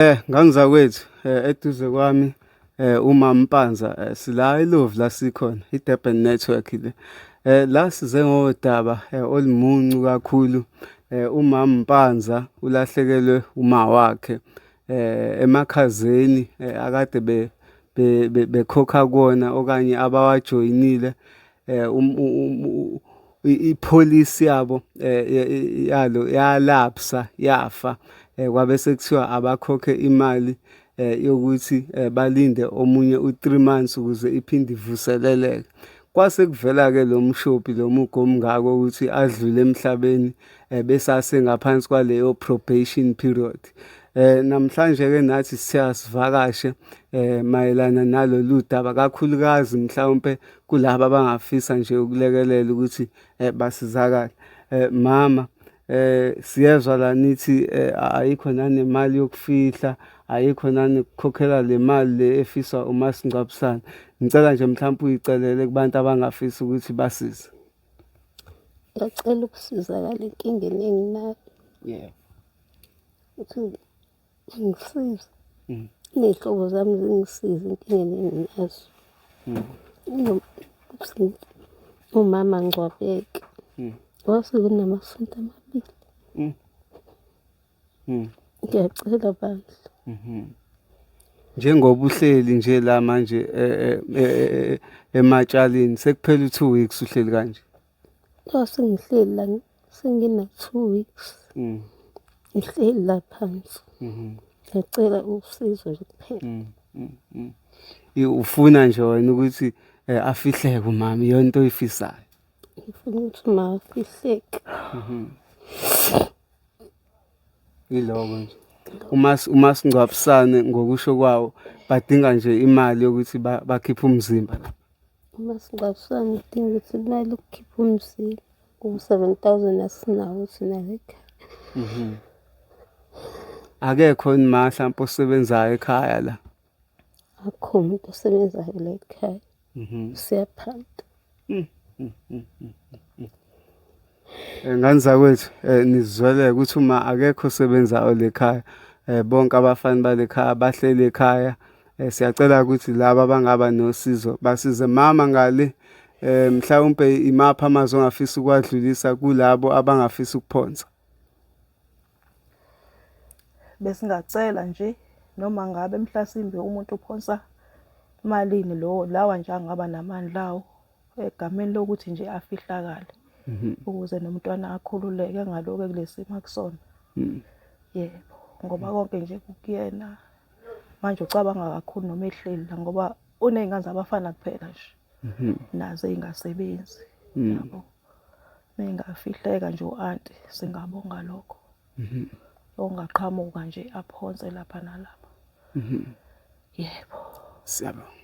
Ngane zakwethu eduze kwami uMama Mpanza sila eLovu la sikhona i-Durban Network le. La size ngodaba olumuncu kakhulu uMama Mpanza ulahlekelwe uma wakhe emakhazeni akade bekhokha kuwona okanye abawajoyinile ipholisi yabo yalo yalapsa yafa kwabe sekuthiwa abakhokhe imali yokuthi balinde omunye u-three months ukuze iphinde ivuseleleke. Kwase kuvela-ke lo mshophi lo mugo omngaka ukuthi adlule emhlabeni besase ngaphansi kwaleyo probation period. Namhlanje-ke nathi sithe asivakashe mayelana nalolu daba kakhulukazi mhlawumpe kulaba abangafisa nje ukulekelela ukuthi basizakale. Mama siyezwa la nithi ayikho nanemali yokufihla, ayikho nanokukhokhela le mali le efiswa umasingcwabisane. Ngicela nje mhlawumpe uyicelele kubantu abangafisa ukuthi basize. Ngiyacela ukusizakala enkingeni enginayo. Yebo. Ukuthi ngisize. Ney'hlobo zami zingisize enkingeni enginazo. Umama angcwabeke. Kwase kunamasonto amabili. Ngiyacela bandla. Njengoba uhleli nje la manje ematshaleni sekuphela u-two weeks uhleli kanje. Yho sengihleli la sengina-two weeks. Ngihleli la phansi. Ngiyacela usizo nje kuphela. Ufuna nje wena ukuthi afihleke umama iyona into oyifisayo. Ngifuna ukuthi uma afihleke. Iloko nje. Uma umasingcwabisane ngokusho kwawo badinga nje imali yokuthi bakhiphe umzimba la. Umasingcwabisane udinga ukuthi imali yokukhipha umzimba ku-7,000 asinawo thina la ekhaya. Akekho yini ma hlampe osebenzayo ekhaya la? Akukho umuntu osebenzayo la ekhaya. Siyaphanda. Ngane zakwethu nizwele ukuthi uma akekho osebenzayo le khaya bonke abafana bale khaya bahleli ekhaya. Siyacela ukuthi laba abangaba nosizo basize. Mama ngale mhlawumpe imaphi amazwi ongafisa ukuwadlulisa kulabo abangafisa ukuphonsa? Besingacela nje noma ngabe mhlasimbe umuntu uphonsa malini lowo lawa nje angaba namandla awo egameni lokuthi nje afihlakale ukuze nomntwana akhululeke angaloku ekulesimo akusona. Yebo, ngoba konke nje kukuyena. Manje ucabanga kakhulu noma ehleli la ngoba uney'ngane zabafana kuphela nje. Nazo ey'ngasebenzi yabo. Mengafihleka nje u-anti singabonga lokho. Ongaqhamuka nje aphonse lapha nalapha. Yebo. Siyabonga.